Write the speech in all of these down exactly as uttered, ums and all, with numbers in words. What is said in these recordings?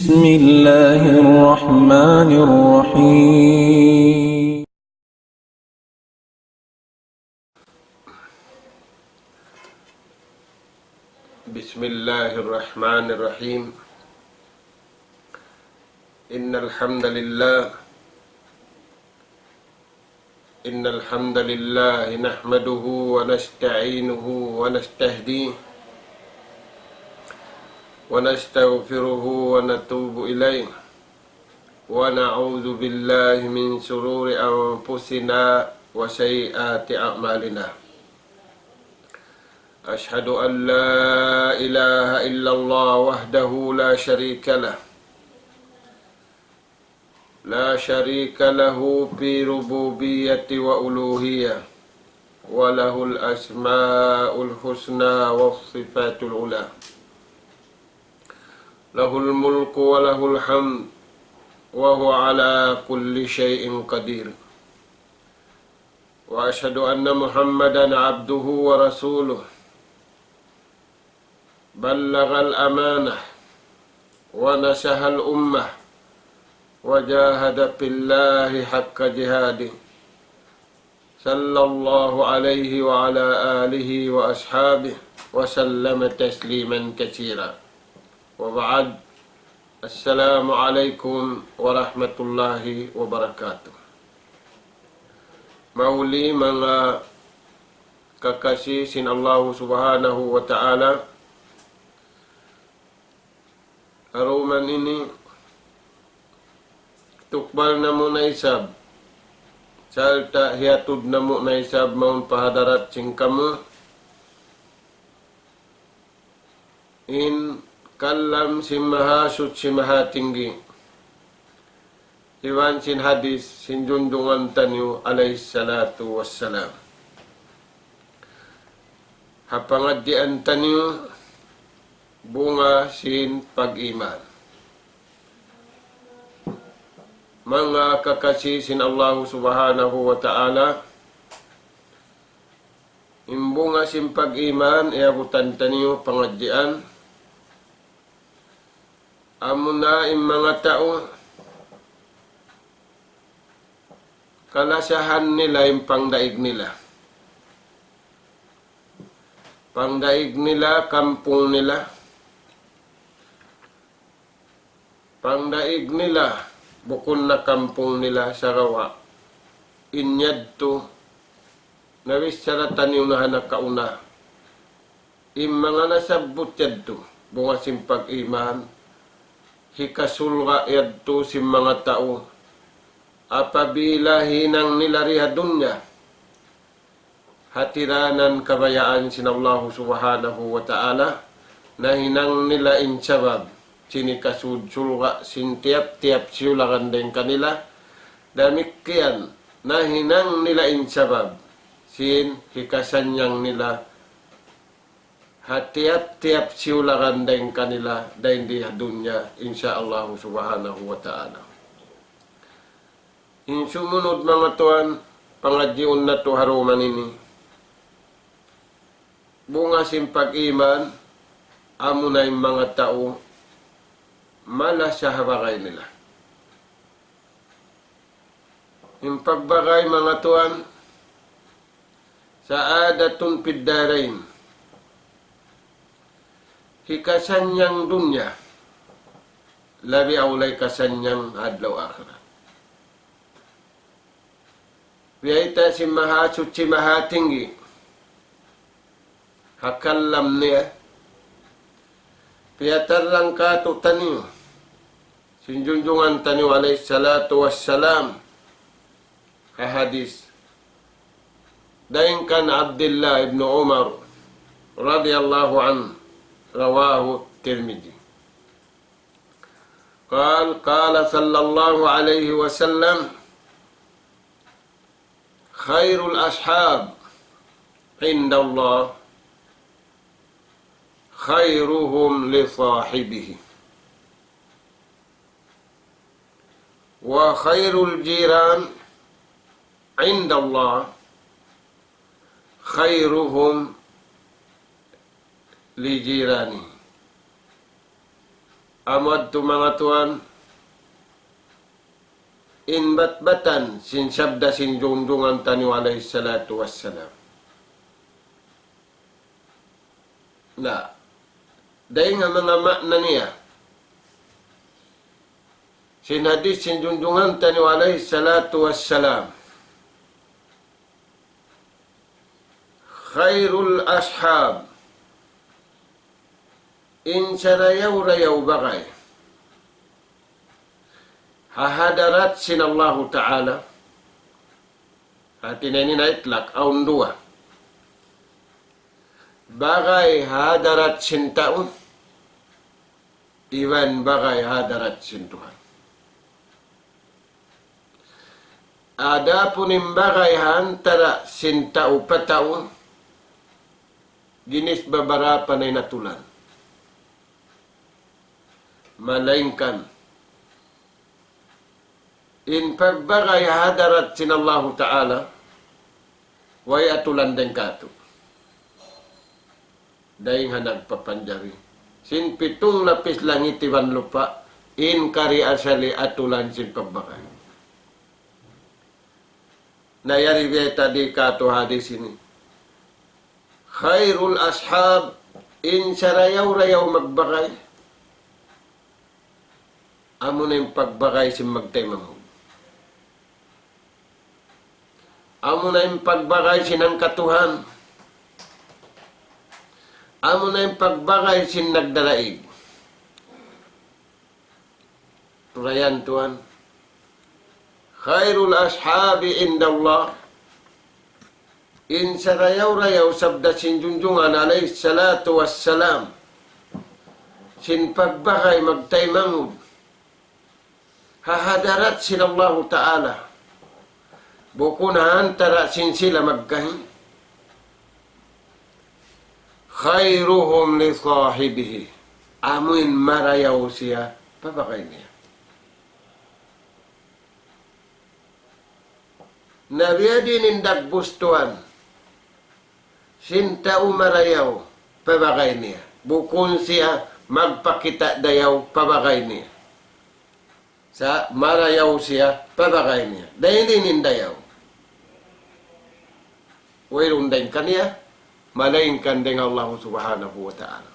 بسم الله الرحمن الرحيم. بسم الله الرحمن الرحيم. إن الحمد لله إن الحمد لله نحمده ونستعينه ونستهديه ونستغفره ونتوب إليه ونعوذ بالله من شرور أنفسنا وسيئات أعمالنا. أشهد أن لا إله إلا الله وحده لا شريك له لا شريك له في ربوبية وألوهية، وله الأسماء الحسنى والصفات العلى، له الملك وله الحمد، وهو على كل شيء قدير. وأشهد أن محمدا عبده ورسوله، بلغ الأمانة ونصح الأمة وجاهد في الله حق جهاده، صلى الله عليه وعلى آله وأصحابه وسلم تسليما كثيرا. وبعد، السلام عليكم ورحمة الله وبركاته. Mahuli manga kakasi sin Allahu Subhanahu wa Ta'ala, ha dum ini tukbal namu' na isab, sarta' hiyatud namu' na isab mawn pa hadarat sin kamu in kalam sin Mahasuchi Mahatinggi, iban sin hadis sin junjungan taniyu alayhi salatu wassalam. Ha pangadjian taniyu, bunga sin pag-iman. Manga kakasi sin Allahu Subhanahu wa Ta'ala, in bunga sin pag-iman, iyabutan taniyu pangadjian, amuna in manga tau, kalasahan nila in pangdaig nila. Pangdaig nila, kampung nila. Pangdaig nila, bukun na kampung nila sagawa'. In yadtu, nabichara taniyu na ha nakauna. In manga nasabbut yadtu, bunga sin pag-iman, hikasulga' yadtu sin manga tau. Apabila hinang nila di ha dunya, ha tiranan kabayaan sin Allahu Subhanahu wa Ta'ala, nahinang nila in sabab sin hikasud sulga' sin tiyap-tiyap siyulagan dayn kanila, damikkiyan nahinang nila in sabab sin hikasannyang nila ha tiyap-tiyap siyulagan dayn kanila dayn di ha dunya, insya Allahu Subhanahu wa Ta'ala. In sumunud, manga tuwan, pangadjiun natu' ha dum ini, bunga sin pag-iman, amuna in manga tau malasa ha bagay nila. In pagbagay, manga tuwan, سعادة في الدارين. Hikasannyang dunya, labi awla hikasannyang adlaw akhirat. Biyayta' sin Mahasuchi Mahatinggi ha kalam niya, piyatarrang kātu'niyu sin junjungan taniyu alayhi salatu wassalam, ha hadis dayn kan Abdullah ibn Umar radiyallahu anhu, رواه الترمذي. قال، قال صلى الله عليه وسلم: خير الأصحاب عند الله خيرهم لصاحبه، وخير الجيران عند الله خيرهم لجيرانه. Amu yadtu manga tuwan, in batbatan sin sabda sin junjungan taniyu alayhi salatu wassalam. Na, dayn ha manga ma'na niya sin hadith sin junjungan taniyu alayhi salatu wassalam. خير الأصحاب, in sarayaw-rayaw bagay ha hadarat sin Allahu Ta'ala. Hati niya ini na itlak, awn duwa. Bagay ha hadarat sin tau, iban bagay ha hadarat sin Tuhan. Adapun in bagay ha antara sin tau pa tau, ginis babarapa na in atulan. Malaingkan in pagbagay ha hadarat sin Allahu Ta'ala, way atulan dayn kātu'. Dayn ha nagpapanjari sin pitung lapis langit iban lupa', in kari asali atulan sin pagbagay. Na yari biya' tadi kātu' hadith ini. خير الأصحاب, in sarayaw-rayaw magbagay, amuna in pagbagay sin magtaymanghud. Amuna in pagbagay sin hangkatuhan. Amuna in pagbagay sin nagdaraig. Turayan tuwan. خير الأصحاب عند الله. In sarayaw-rayaw sabda sin junjungan alayhi salatu wassalam, sin pagbagay magtaymanghud ha hadarat sin Allahu Ta'ala, bukun ha antara sin sila magkahi. خيرهم لصاحبه. Amuin marayaw siya pa bagay niya. Na biya' diin in dagbus tuwan sin tau marayaw pa bagay niya. Bukun siya magpakita' dayaw pa bagay niya. Sa' marayaw siya pa bagay niya. Dayn diin in dayaw? Wayruun dayn kaniya, malaingkan dayn Allah Subhanahu wa Ta'ala.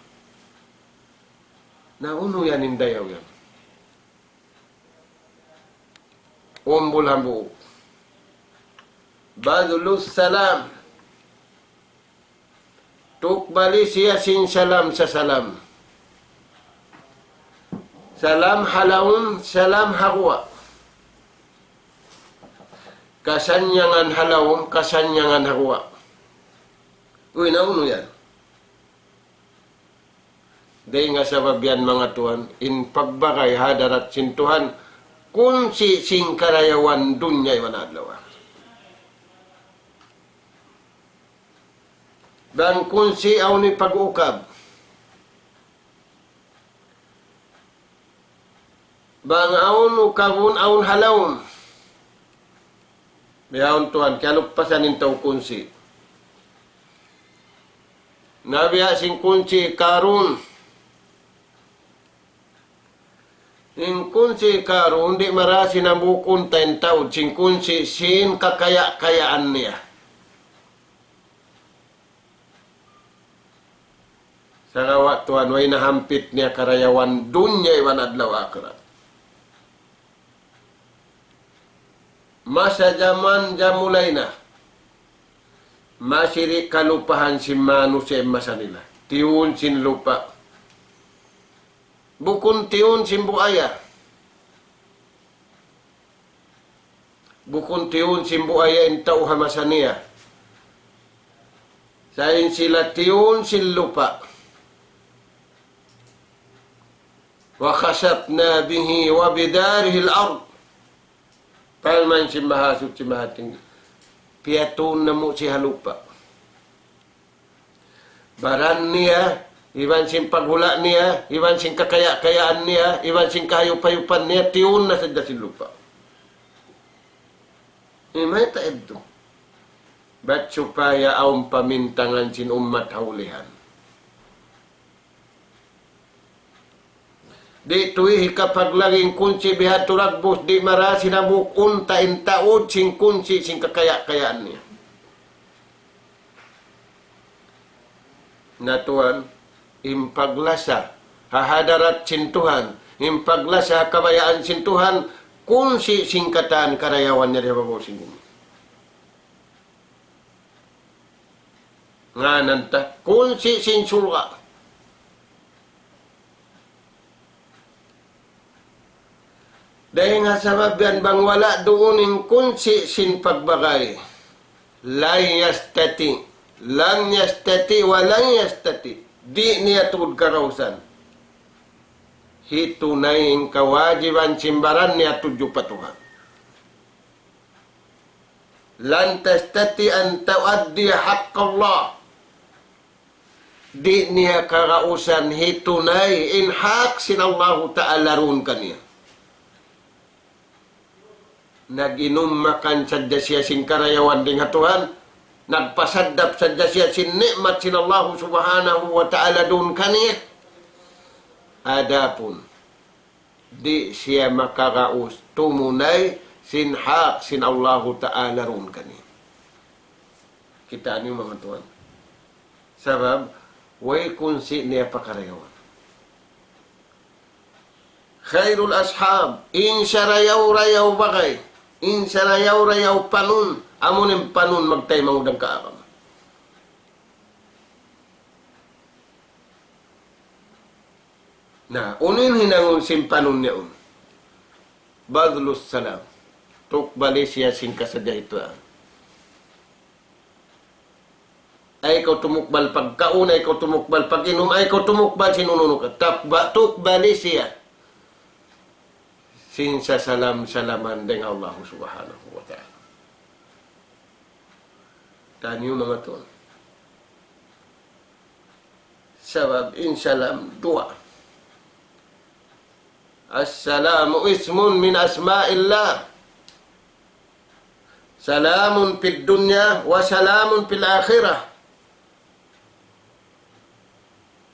Na unu yan in dayaw yan? Umbul hambuuk. بذل السلام. Tukbali siya sin salam sasalam. Salam ha lawm, salam ha guwa'. Kasannyangan ha lawm, kasannyangan ha guwa'. Uy, na unu yan? Dayn ha sabab yan, manga tuwan, in pagbagay ha hadarat sin Tuhan, kunsi' sin karayawan dunya iban adlaw akhirat. Bang kunsi' awn hipag-ukab. Bang awn ukabun, awn ha lawm. Bihaun tuwan, kiyalupasan in tau kunsi'. Na biya' sin kunsi' Karun. In kunsi' Karun, di' marayaw sin hambuuk unta' in taud, sin kunsi' sin kakaya'-kayaan niya. Sagawa' tuwan, way nahampit niya karayawan dunya iban adlaw akhirat. Masa jaman jamulay na, masi di' kalupahan sin manusiya' in masa nila. Tiyun sin lupa'. Bukun tiyun sin buaya. Bukun tiyun sin buaya in tau ha masa niya. Sa' in sila tiyun sin lupa'. وخسفنا به وبداره الأرض. Parman sin Mahasuchi Mahatinggi, piyatun namu' siya ha lupa'. Baran niya, iban sin paghula' niya, iban sin kakaya'-kayaan niya, iban sin kahayup-hayupan niya, tiyun na sadja sin lupa'. Imayta' yadtu? Bat supaya awn pamintangan sin ummat ha ulihan. Di' tuwi hikapaglagi in kunsi' bihadtu dagbus, di' mara sin hambuuk unta' in taud sin kunsi' sin kakaya'-kayaan niya. Na tuwan, in paglasa ha hadarat sin Tuhan, in paglasa ha kabayaan sin Tuhan, kunsi' sin katan karayawan niya di ha babaw sin dunya. Ngānan ta, kunsi' sin surga'. Dayng ha sabab yan bang wala' duun in kunsi' sin pagbagay. لن يستطيع، لن يستطيع ولن يستطيع. Di' niya tuud kagausan hitunay in kawajiban sin baran niya tudju pa Tuhan. لن تستطيع أن تؤدي حق الله. Di' niya kagausan hitunay in hak sin Allahu Ta'ala duun kaniya. Nag-inum makan sadja siya sin karayawan dayn ha Tuhan, nagpasaddap sadja siya sin ni'mat sin Allahu Subhanahu wa Ta'ala duun kaniya. Adapun di' siya makagaus tumunay sin hak sin Allahu Ta'ala duun kaniya. Kitaa niyu, manga tuwan. Sabab way kunsi' niya pa karayawan. خير الأصحاب, in sarayaw-rayaw bagay, in sarayaw-rayaw panun, amu in panun magtaymanghud ha agama. Na, unu in hinangun sin panun niya yaun? بذل السلام. Tukbali siya sin kasadja ituan. Ayaw kaw tumukbal pagkaun, ayaw kaw tumukbal pag-inum, ayaw kaw tumukbal sin unu-unu ka. Takba-, tukbali siya sin sasalam-salaman dayn ha Allahu Subhanahu wa Ta'ala. Taniyu, manga tuwan. Sabab in salam duwa. السلام اسم من أسماء الله. سلام في الدنيا وسلام في الآخرة.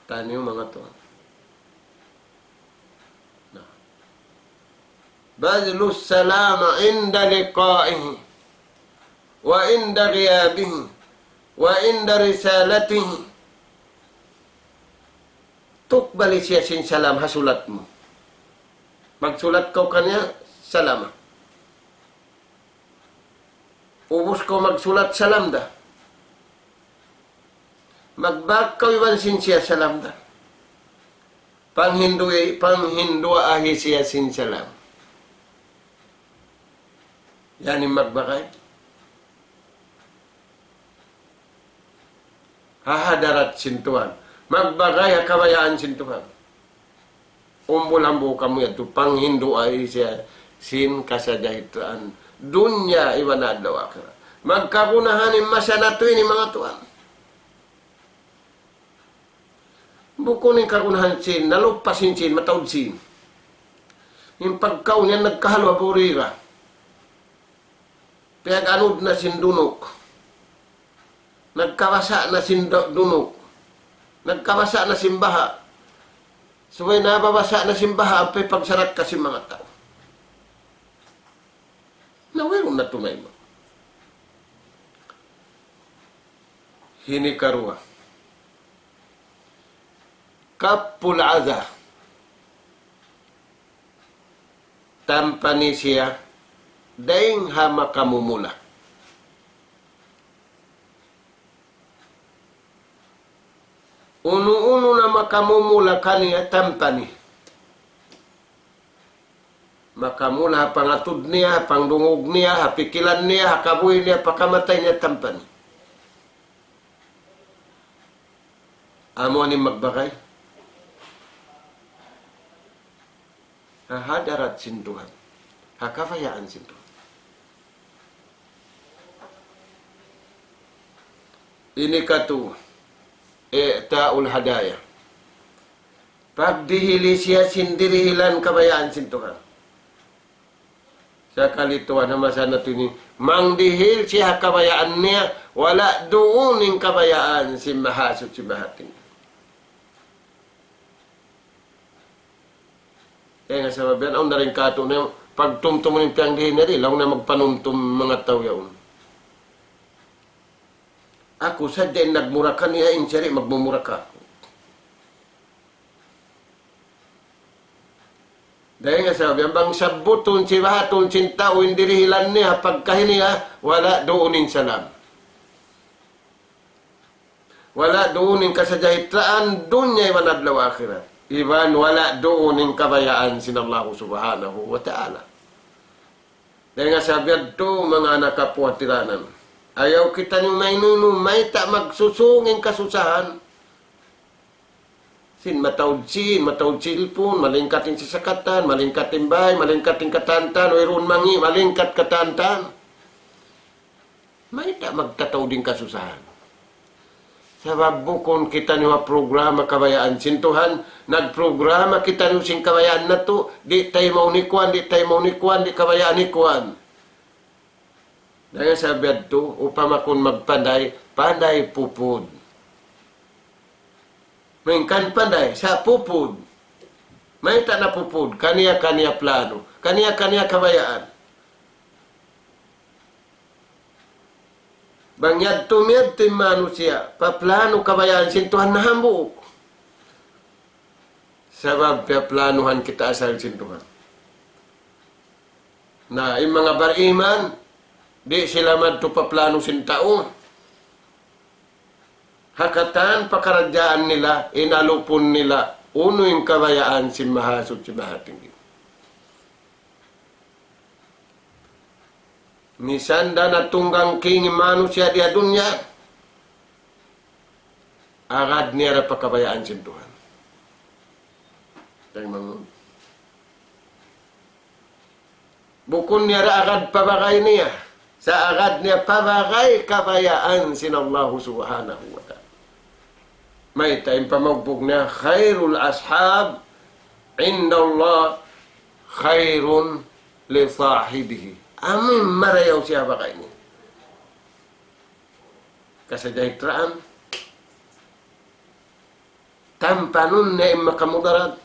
Taniyu, manga tuwan. Na. بذل السلام عند لقائه وعند غيابه وعند رسالته. Tukbali siya sin salam ha sulat mu. Magsulat kaw kaniya, salama. Ubus kaw magsulat, salam da. Magbak kaw iban sin siya, salam da. Panghindu'-, panghinduahi siya sin salam. Yan in magbagay ha hadarat sin Tuhan. Magbagay ha kabayaan sin Tuhan. Umbul hambuuk kamu yadtu, panghinduahi siya sin kasadja ituan dunya iban adlaw akhirat. Magkagunahan in masa natu' ini, manga tuwan. Bukun in kagunahan sin, nalupa sin sin, mataud sin. In pagkaun yan nagkahalu ha burira. Piyag-anud na sin dunuk. Nagkabasa' na sin du-, dunuk. Nagkabasa' na sin baha'. Subay nababasa' na sin baha', ampa pagsarakka sin manga tau. Na wayruun na tumayma'. Hini karuwa. كف الأذى. Tampani siya dayng ha makamumula. Unu-unu na makamumula kaniya, tampani. Makamula ha pangatud niya, ha pangdungug niya, ha pikilan niya, ha kabuhi' niya, pakamatay niya, tampani. Amu ini magbagay ha hadarat sin Tuhan, ha kabayaan sin Tuhan. Ini katu', إعطاء الهدايا. Pagdihili siya sin dirihilan kabayaan sin Tuhan. Sakali tuwan ha masa natu' ini, mangdihil siya ha kabayaan niya, wala' duun in kabayaan sin Mahasuchi Mahatinggi. Dayn ha sabab yan, awn na dayn kātu' na pagtumtum in piyangdihin niya di', laung na magpanumtum manga tau yaun. Aku sadja in nagmura kaniya, in siya di' magmumura kāku'. Dayn ha sabab yan, bang sabbutun, sibahatun sin tau in dirihilan niya, pagkahi niya, wala' duun in salam. Wala' duun in kasajahitraan dunya iban adlaw akhirat. Iban wala' duun in kabayaan sin Allahu Subhanahu wa Ta'ala. Dayn ha sabab yadtu, manga anak kapuwatiranan, ayaw kitaniyu mainunu, mayta' magsusung in kasusahan. Sin mataud sin, mataud cellphone, malingkat in sasakatan, malingkat in bāy, malingkat in katantan, wayruun mangi', malingkat katantan. Mayta' magtataud in kasusahan? Sabab bukun kitaniyu ha programa kabayaan sin Tuhan, nagprograma kitaniyu sin kabayaan natu', di' taymaun hi kuwan, di' taymaun hi kuwan, di' kabayaan hi kuwan. Dayn ha sabab yadtu, upama kun magpanday, panday pupud. Malayngkan panday, sa' pupud. Mayta' na pupud, kaniya-kaniya plano, kaniya-kaniya kabayaan. Bang yadtu miyadtu in manusiya', pa plano kabayaan sin Tuhan na hambuuk. Sabab piyaplanuhan kita asal sin Tuhan. Na, in manga bariman, di' sila madtu pa plano sin tau. Ha katan pakaradjaan nila, in alupun nila, unu in kabayaan sin Mahasuchi Mahatinggi. Misan da natunggang king in manusiya' di ha dunya, agad niya da pa kabayaan sin Tuhan. Taymanghud. Bukun niya da agad pa bagay niya. Sa' agad niya pa bagay kabayaan sin Allahu Subhanahu wa Ta'ala. Mayta' in pamaugbug niya, خير الأصحاب عند الله خير لصاحبه. Amu in marayaw siya bagay niya. Kasajahitraan. Tampanun niya in makamudarat.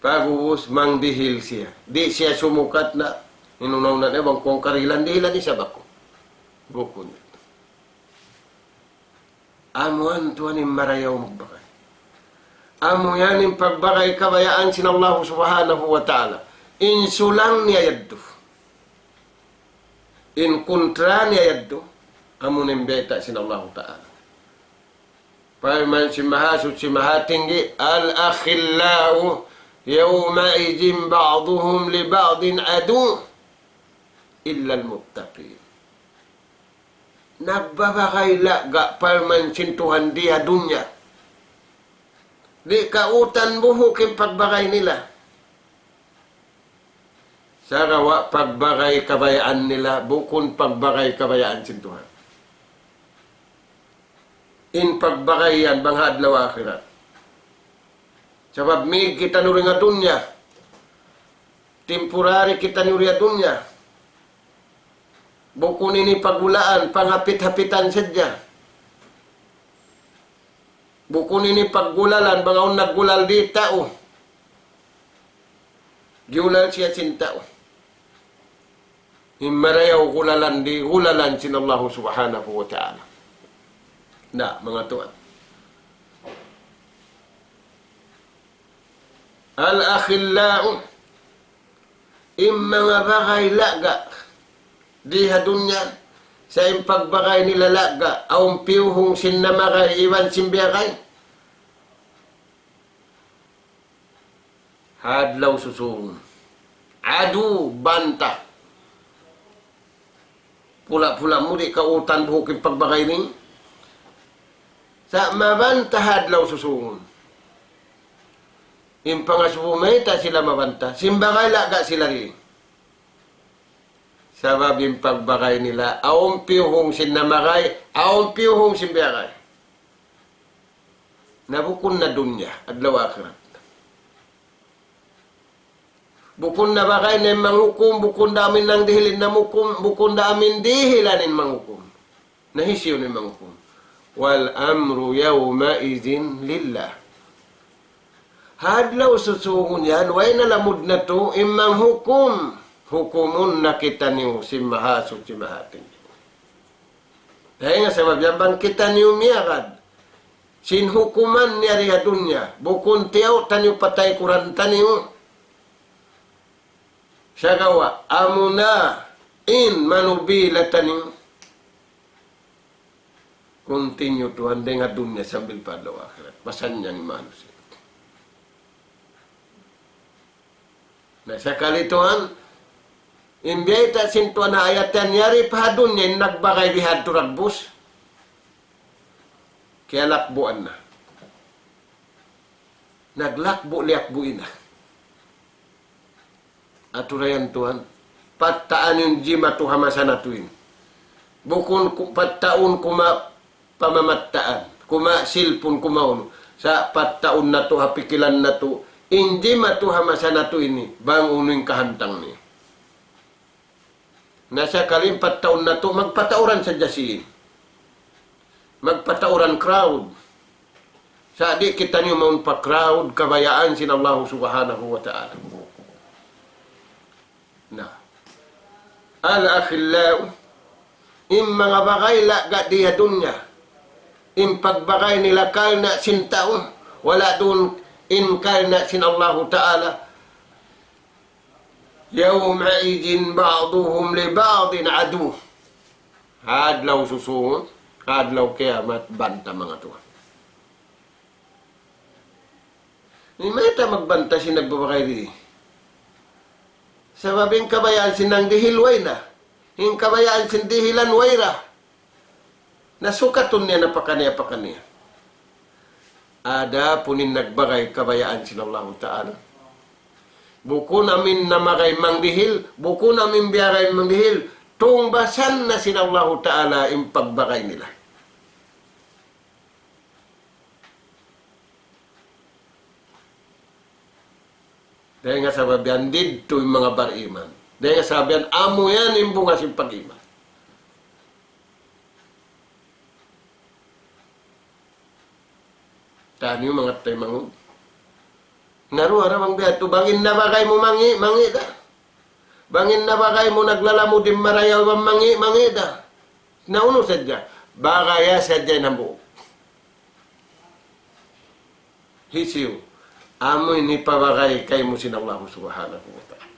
Pag'ubus mangdihil siya. Di' siya sumukat na. In una-una niya bang kuwan karihilan, dihilan isab aku. Bukun. Amu yan tuwan in marayaw magbagay. Amu yan in pagbagay kabayaan sin Allahu Subhanahu wa Ta'ala. In sulang niya yadtu. In kuntra niya yadtu. Amu in bayta' sin Allahu Ta'ala. Parman sin Mahasuchi Mahatinggi, الأخلاء يومئذ بعضهم لبعض عدو إلا المتقين. Nagbabagay lagga' parman sin Tuhan di ha dunya. Di' kautan buhuk in pagbagay nila. Sagawa' pagbagay kabayaan nila, bukun pagbagay kabayaan sin Tuhan. In pagbagay yan, bang ha adlaw akhirat. Sabab mīg kitaniyu di ha dunya. Temporary kitaniyu di ha dunya. Bukun ini paggulaan, panghapit-hapitan sadja. Bukun ini paggulalan, bang awn naggulal di tau. Giyulal siya sin tau. In marayaw gulalan di, gulalan sin Allahu Subhanahu wa Ta'ala. Na, manga tuwan. الأخلاء, in manga bagay lagga' di ha dunya, sa' in pagbagay nila lagga', awn piyuhung sin namagay iban sin biyagay. Ha adlaw susūngun. Adu, banta. Pula-pula mu di' kautan buhuk in pagbagay ini. Sa' mabanta ha adlaw susūngun. In pangasubu mayta' sila mabanta. Sin bagay lagga' sila di. Sabab in pagbagay nila, awn piyuhung sin namagay, awn piyuhung sin biyagay. Na bukun na dunya, adlaw akhirat. Bukun na bagay na in manghukum, bukun da amin nangdihil in namhukum, bukun da amin dihilan in manghukum. Na hisiyu in manghukum? والأمر يومئذ لله. Adlaw susungun yan, way na lamud natu', in manghukum, hukumun na kitaniyu sin Mahasuchi Mahatinggi. Dayn ha sabab yan bang kitaniyu miyagad sin hukuman niya di ha dunya, bukun tiyaw taniyu pa taykuran taniyu. Sagawa', amuna in manubila taniyu. Continue tuwan dayn ha dunya sambil pa adlaw akhirat. Pasannyang in manusiya'. Na sakali tuwan, in biyayta' sin Tuhan ha ayat yan, yari pa ha dunya in nagbagay bihadtu dagbus. Kiyalakbuan na. Naglakbu'-liyakbu' na. Atura yan tuwan. Patta'an in jimatu ha masa natu' ini. Bukun ku-, patta'un kuma pamamattaan. Kuma silpun kuma unu. Sa' patta'un natu' ha pikilan natu'. In jimatu ha masa natu' ini. Bang unu in kahantang niya. Na sakali in patta'un natu', magpatauran sadja sin. Magpatauran crowd. Sa' di' kitaniyu mawn pa crowd, kabayaan sin Allah Subhanahu wa Ta'ala. Na. Al-akhillau, in manga bagay lagga' di ha dunya. In pagbagay nila karna' sin tau, wala' duun in karna' sin Allahu Ta'ala. يومئذ بعضهم لبعض عدو. Adlaw susungun, adlaw kiyamat, banta manga tuwan. Di' mayta' magbanta sin nagbabagay di. Sabab in kabayaan sin nangdihil way na. In kabayaan sin dihilan way ra. Na sukatun niya na pakaniya-pakaniya. Adapun in nagbagay kabayaan sin Allahu Ta'ala. Bukun amu in namagay mangdihil, bukun amu in biyagay mangdihil, tungbasan na sin Allahu Ta'ala in pagbagay nila. Dayn ha sabab yan didtu in manga bariman. Dayn ha sabab yan amu yan in bunga sin pag-iman. Taniyu manga taymanghud. Na duwa ra bang biya' tu, bang in nabagay mu mangi', mangi' da. Bang in nabagay mu naglalamud in marayaw, bang mangi', mangi' da. Na unu sadja, bagaya sadja in hambuuk. Hisiyu, amu in hipabagay kaymu sin Allahu Subhanahu wa Ta'ala.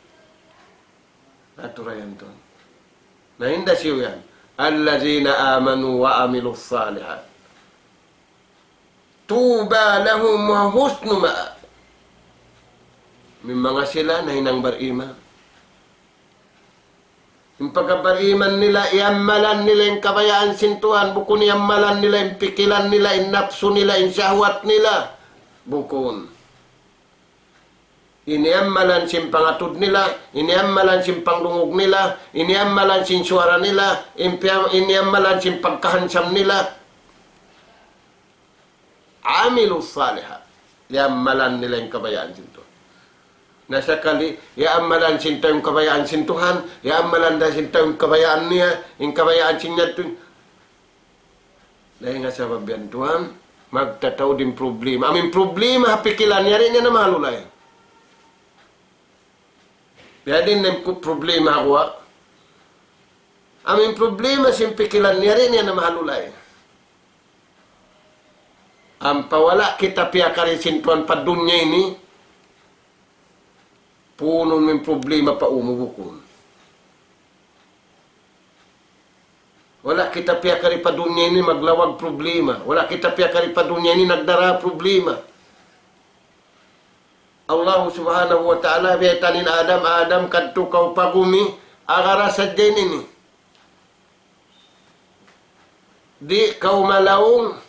Atura yan tuwan. Na hinda siyu yan. الذين آمنوا وعملوا الصالحات. طوبى لهم وحسن مآب. Amu in manga sila nahinang bariman. In pagkabariman nila, iyammalan nila in kabayaan sin Tuhan, bukun iyammalan nila in pikilan nila, in napsu nila, in shahwat nila. Bukun. In iyammalan sin pangatud nila, in iyammalan sin pangdungug nila, in iyammalan sin suwara nila, in piyam-, in iyammalan sin pagkahansam nila. عملوا الصالحات. Iyammalan nila in kabayaan sin Tuhan. Na sakali, iyammalan sin tau in kabayaan sin Tuhan, iyammalan da sin tau in kabayaan niya, in kabayaan sin niya tu. Dayn ha sabab yan tuwan, magtataud in problema. Amu in problema ha pikilan niya, di' niya na mahalulay. Biya' diin in ku-, problema ha guwa'. Amu in problema sin pikilan niya, di' niya na mahalulay. Ampa wala' kita piyakari sin Tuhan pa dunya ini, punun mu in problema pa ū mu bukun. Wala' kita piyakari pa dunya ini maglawag problema. Wala' kita piyakari pa dunya ini nagdara problema. Allahu Subhanahu wa Ta'ala biyaytaan in Adam, "Adam, kadtu kaw pa gumi, agara sadja in ini. Di' kaw malaung,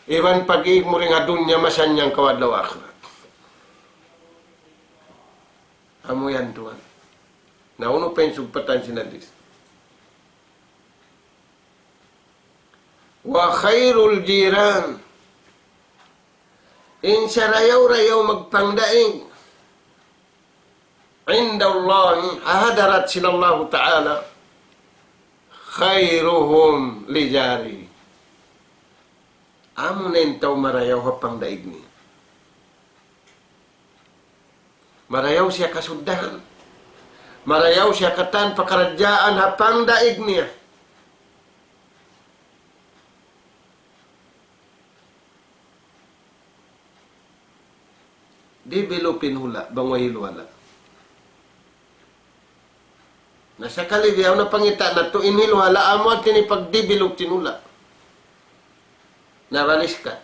iban pag-iig mu dayn ha dunya, masannyang kaw adlaw akhirat." Amu yan tuwan. Na unu pa in sugpatan sin hadis? وخير الجيران. In sarayaw-rayaw magpangdaig. عند الله, ha hadarat sin Allahu Ta'ala, خيرهم لجاره. Amu na in tau marayaw ha pangdaig niya. Marayaw siya kasuddahan. Marayaw siya katan pakaradjaan ha pangdaig niya. Develop in hula', bang way hiluhala'. Na sakali biya' na pangita' natu' in hiluhala', amu hati niya pag-develop sin hula'. Na baliskat.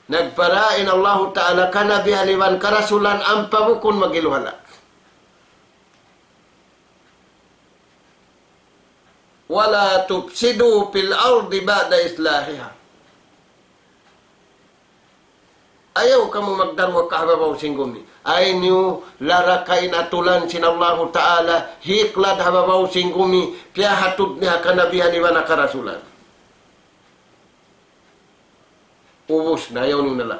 Nagpara in Allahu Ta'ala kanabihan iban karasulan ampa bukun maghiluhala'. ولا تفسدوا في الأرض بعد إصلاحها. Ayaw kamu magdaruwag ha babaw sin gumi. Ayaw niyu laraka in atulan sin Allahu Ta'ala, hiklad ha babaw sin gumi, piyahatud niya ha kanabihan iban ha karasulan. Ubus na, ayaw niyu na la.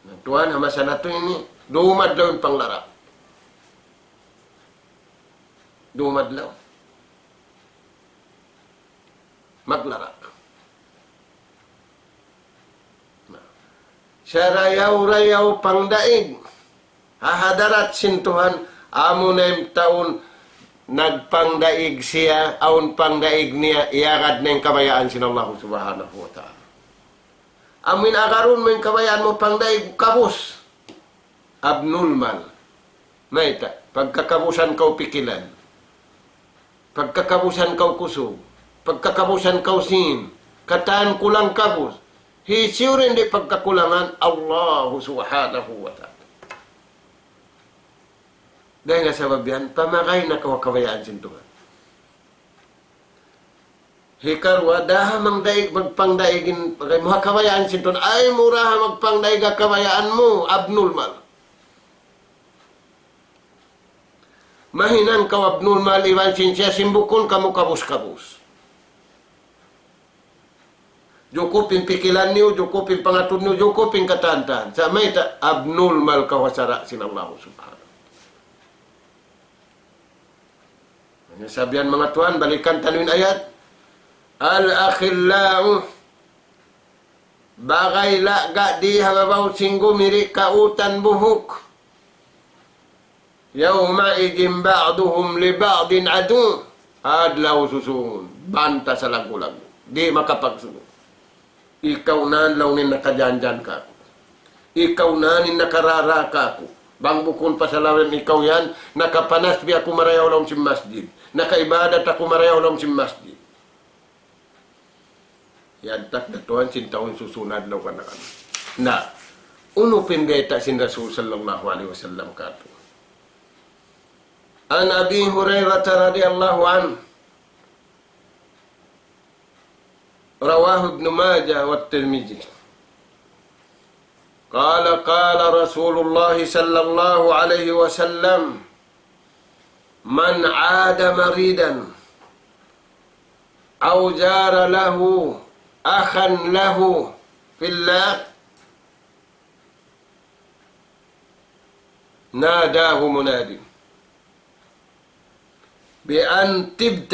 Na tuwan, ha masa natu' ini, dumadlaw in panglara'. Dumadlaw. Maglara'. Na. Sarayaw-rayaw pangdaig. Ha hadarat sin Tuhan, amu na in tau nagpangdaig siya, awn pangdaig niya, iyagad na in kabayaan sin Allah Subhanahu wa Ta'ala. Amu in agarun mu in kabayaan mu pangdaig, kabus. Abnormal. Mayta', pagkakabusan kaw pikilan. Pagkakabusan kaw kusug. Pagkakabusan kaw sīn. Katan kulang kabus. Hisiyu in di' pagkakulangan? Allahu Subhanahu wa Ta'ala. Dayn ha sabab yan, pamagay na kaw ha kabayaan sin Tuhan. Hikaruwa, daha magdaig, magpangdaig in, pagay mu ha kabayaan sin Tuhan. Ayaw mu daha magpangdaig ha kabayaan mu, abnormal. Mahinang kaw abnormal iban sin siya sin bukun kamu kabus-kabus. Jukup in pikilan niyu, jukup in pangatud niyu, jukup in katan-katan. Sa' mayta', abnormal kaw ha sara' sin Allah Subhanahu. Hangkan sabihan manga tuwan, balikan taniyu in ayat. الأخلاء, bagay lagga' di ha babaw sin gumi di' kautan buhuk. يومئذ بعضهم لبعض عدو. Adlaw susūngun, banta salaggu'-laggu'. Di' makapagsubu. Ikaw na laung in nakajanjan kaku'. Ikaw na in nakarara kaku'. Bang bukun pasal awn ikaw yan, nakapanas bi aku marayaw ha lawm sin masjid. Nakaibadat aku marayaw ha lawm sin masjid. Yadtak da tuwan sin tau susūngun adlaw kanakan. Na, unu pa in bayta' sin Rasul sallallahu alayhi wasallam katu'. عن أبي هريرة رضي الله عنه. رواه ابن ماجه والترمذي. قال، قال رسول الله صلى الله عليه وسلم: من عاد مريضا أو جار له أخا له في الله، ناداه مناد بأن طبت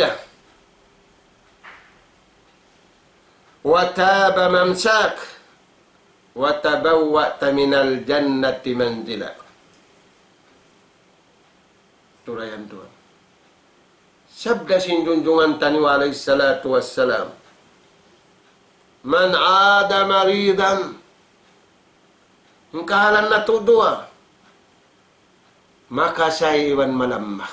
وطاب ممشاك وتبوأت من الجنة منزلا. Turayan tuwan. Sabda sin junjungan taniyu alayhi salatu wassalam. من عاد مريضا. In kahalan natu' duwa. Makasay iban malamma.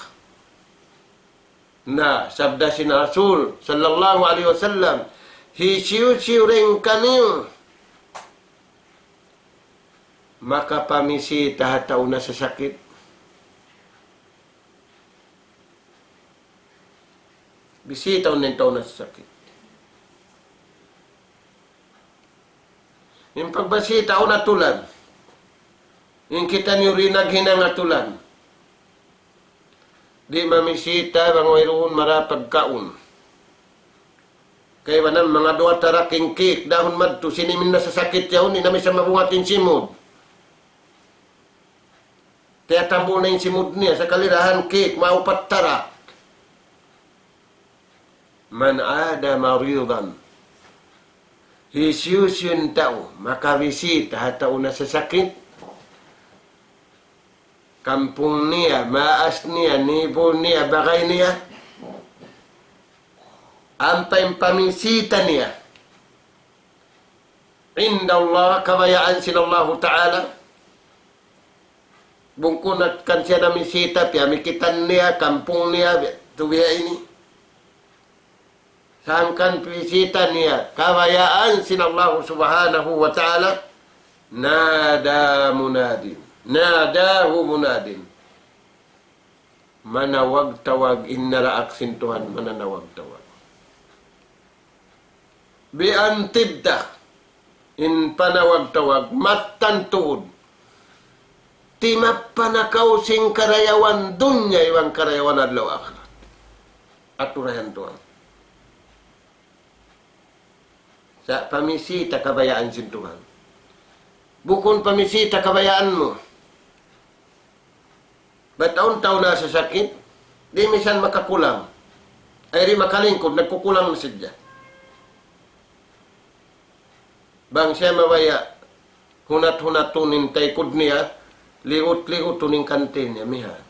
Na, sabda sin Rasul sallallahu alayhi wasallam, hisiyu-siyu dayn kaniyu makapamisita ha tau nasasakit. Bisita in tau nasasakit. In pagbisita awn atulan. In kitaniyu di' naghinang atulan. Di' mamisita bang wayruun mara pagkaun. Kaibanan manga duwa tarak in cake, dahun madtu, sin in nasasakit yaun, di' na misan mabungat in simud. Tiyatambul na in simud niya, sakali dahan cake, maupat tarak. من عاد مريضا. Hisiyu-siyu in tau makabisita ha tau nasasakit, kampung niya, maas niya, nibul niya, bagay niya, ampa in pamisita niya, عند الله, kabayaan sin Allahu Ta'ala. Bukun na kan siya namisita, piyamikitan niya, kampung niya, tu biya' ini. Sangkan pisita niya, kabayaan sin Allahu Subhanahu wa Ta'ala, نادى مناد. ناداه مناد. Manawag-tawag in naraak sin Tuhan, mananawag-tawag. بأن طبت. In panawag-tawag, mattan tuud. Timappa na kaw sin karayawan dunya iban karayawan adlaw akhirat. Aturan Tuhan. Sa' pamisita kabayaan sin Tuhan. Bukun pamisita kabayaan mu. Bat awn tau nasasakit, di' misan makakulang. Ay, di' makalingkud, nagkukulang na sadja. Bang siya mabaya', hunat-hunatun in taykud niya, liut-liutun in kanti niya, mihan.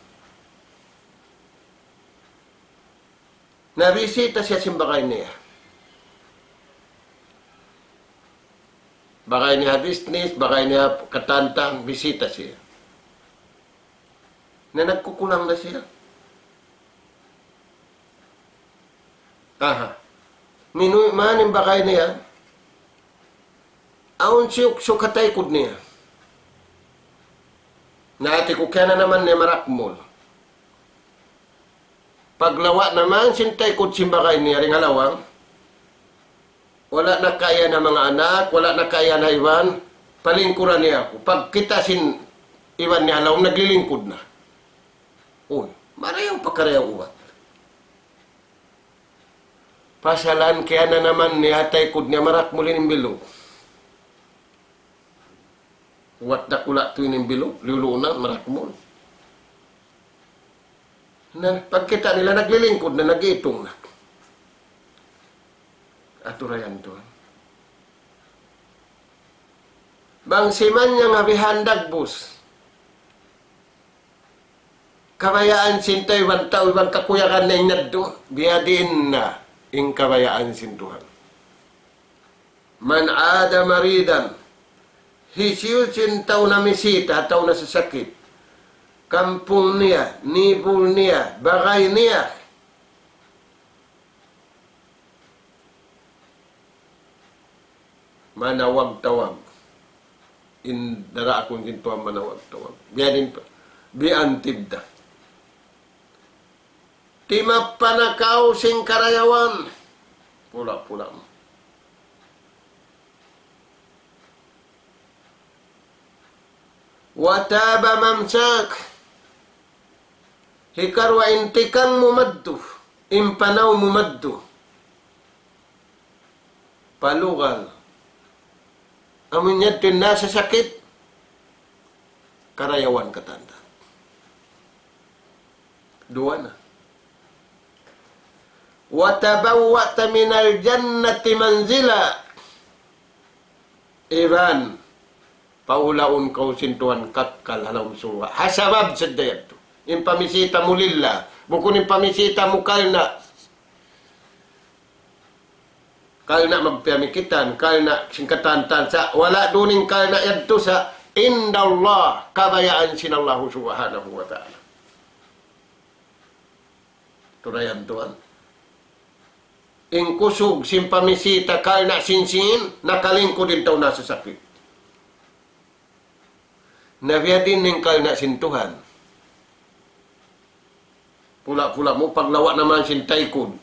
Nabisita siya sin bagay niya. Bagay niya business, bagay niya katantan, bisita siya. Na nagkukulang na siya. Aha. Minu-, man in bagay niya. Awn siyuksuk ha taykud niya. Na ati ku kaya na naman niya marakmul. Paglawa' naman sin taykud sin bagay niya dayn ha lawang. Wala' na kaiyan ha manga anak, wala' na kaiyan ha iban, palingkuran niya aku. Pagkita' sin iban niya ha lawang, naglilingkud na. Uy, marayaw pa karayaw ubat. Pasalan kaya na naman niya ha taykud niya marakmul in envelope. Wat dakula' tuud in envelope, liyuluunan, marakmul. Na, pagkita' nila naglilingkud na, nag-iitung na. Aturan Tuhan. Bang siman niya nga bihan dagbus. Kabayaan sin tau iban tau iban kakuyagan na in yadtu, biyadiin na in kabayaan sin Tuhan. من عاد مريضا. Hisiyu-siyu in tau namisita, tau nasasakit. Kampung niya, nibul niya, bagay niya. Manawag-tawag. In daraakun sin Tuhan manawag-tawag. Biyadiin pa. بأن طبت. Timappa na kaw sin karayawan. Pula-pula mu. وطاب ممشاك. Hikaruwa in tikang mu madtu, in panaw mu madtu. Palugal. Amu in yadtu in nasasakit, karayawan katantan. Duwa na. وتبوأت من الجنة منزلا. Iban, paulaun kaw sin Tuhan kakkal ha lawm surga'. Ha sabab sadja yadtu. In pamisita mu lillah. Bukun in pamisita mu karna'. Karna' magpiyamikitan, karna' sin katantan sa', wala' duun in karna' yadtu sa', عند الله, kabayaan sin Allahu Subhanahu wa Ta'ala. Aturan Tuhan. In kusug sin pamisita karna' sin sin, nakalingkud in tau nasasakit. Na biyadiin in karna' sin Tuhan. Pula-pula mu paglawa' naman sin taykud.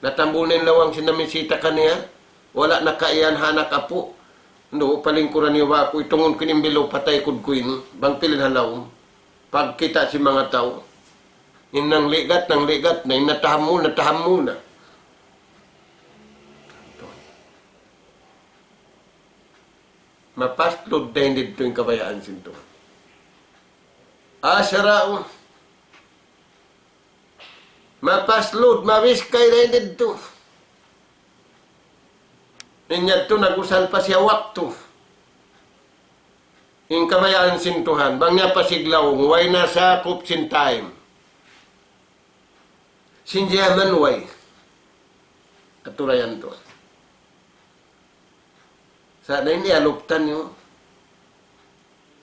Natambul na in lawang sin namisita kaniya. Wala' na kaiyan ha anak apu'. Ndu, palingkuran niyu ba aku, itungun ku in envelope pa taykud ku ini. Bang pilin ha lawm. Pagkita' sin manga tau. In nangligat, nangligat na. In natahammul, natahammul na. Mapaslud dayn didtu in kabayaan sin Tuhan. أسرع Mapaslud, mawiskay da in didtu. In yadtu nag-usal pa siya waktu. In kabayaan sin Tuhan, bang niya pasiglaw, way na sakup sin time. Sin jaman way. Aturayan tu. Sa' na ini aluptan niyu.